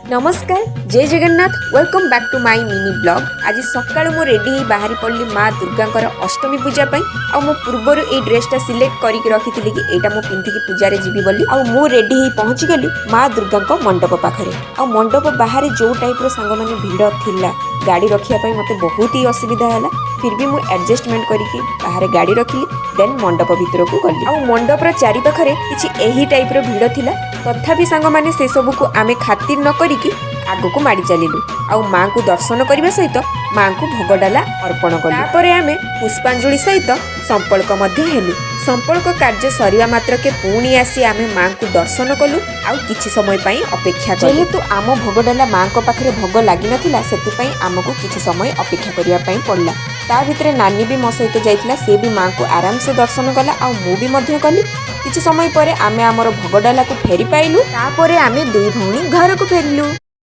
ନମସ୍କାର, ଜୟ Jagannath. Welcome back to my mini vlog. ଆଜି ସକାଳୁ ମୁଁ ରେଡ଼ି ହେଇ ବାହାରି ପଡ଼ିଲି ମା ଦୁର୍ଗାଙ୍କର ଅଷ୍ଟମୀ ପୂଜା ପାଇଁ। ଆଉ ମୁଁ ପୂର୍ବରୁ ଏଇ ଡ୍ରେସ୍ଟା ସିଲେକ୍ଟ କରିକି ରଖିଥିଲି କି ଏଇଟା ମୁଁ ପିନ୍ଧିକି ପୂଜାରେ ଯିବି ବୋଲି। ଆଉ ମୁଁ ରେଡ଼ି ହେଇ ପହଞ୍ଚିଗଲି ମା ଦୁର୍ଗାଙ୍କ ମଣ୍ଡପ ପାଖରେ। ଆଉ ମଣ୍ଡପ ବାହାରେ ଯେଉଁ ଟାଇପ୍ର ସାଙ୍ଗମାନେ ଭିଡ଼ ଥିଲା, ଗାଡ଼ି ରଖିବା ପାଇଁ ମୋତେ ବହୁତ ହି ଅସୁବିଧା ହେଲା। ଫିର୍ ବି ମୁଁ ଆଡ଼ଜଷ୍ଟମେଣ୍ଟ କରିକି ବାହାରେ ଗାଡ଼ି ରଖିଲି, ଦେନ୍ ମଣ୍ଡପ ଭିତରକୁ ଗଲି। ଆଉ ମଣ୍ଡପର ଚାରିପାଖରେ କିଛି ଏହି ଟାଇପ୍ର ଭିଡ଼ ଥିଲା। ତଥାପି ସାଙ୍ଗମାନେ, ସେସବୁକୁ ଆମେ ଖାତିର ନ କରିକି ଆଗକୁ ମାଡ଼ି ଚାଲିଲୁ ଆଉ ମାଙ୍କୁ ଦର୍ଶନ କରିବା ସହିତ ମାଙ୍କୁ ଭୋଗ ଡାଲା ଅର୍ପଣ କଲୁ। ତାପରେ ଆମେ ପୁଷ୍ପାଞ୍ଜଳି ସହିତ ସଂକଳ୍ପ ମଧ୍ୟ ହେଲୁ। ସଂକଳ୍ପ କାର୍ଯ୍ୟ ସରିବା ମାତ୍ରକେ ପୁଣି ଆସି ଆମେ ମାଙ୍କୁ ଦର୍ଶନ କଲୁ ଆଉ କିଛି ସମୟ ପାଇଁ ଅପେକ୍ଷା କଲୁ। ଯେହେତୁ ଆମ ଭୋଗ ଡାଲା ମାଙ୍କ ପାଖରେ ଭୋଗ ଲାଗିନଥିଲା, ସେଥିପାଇଁ ଆମକୁ କିଛି ସମୟ ଅପେକ୍ଷା କରିବା ପାଇଁ ପଡ଼ିଲା। ତା ଭିତରେ ନାନୀ ବି ମୋ ସହିତ ଯାଇଥିଲା। ସେ ବି ମାଙ୍କୁ ଆରାମସେ ଦର୍ଶନ କଲା ଆଉ ମୁଁ ବି ମଧ୍ୟ କଲି। କିଛି ସମୟ ପରେ ଆମେ ଆମର ଭୋଗ ଡାଲାକୁ ଫେରି ପାଇଲୁ। ତାପରେ ଆମେ ଦୁଇ ଭଉଣୀ ଘରକୁ ଫେରିଲୁ।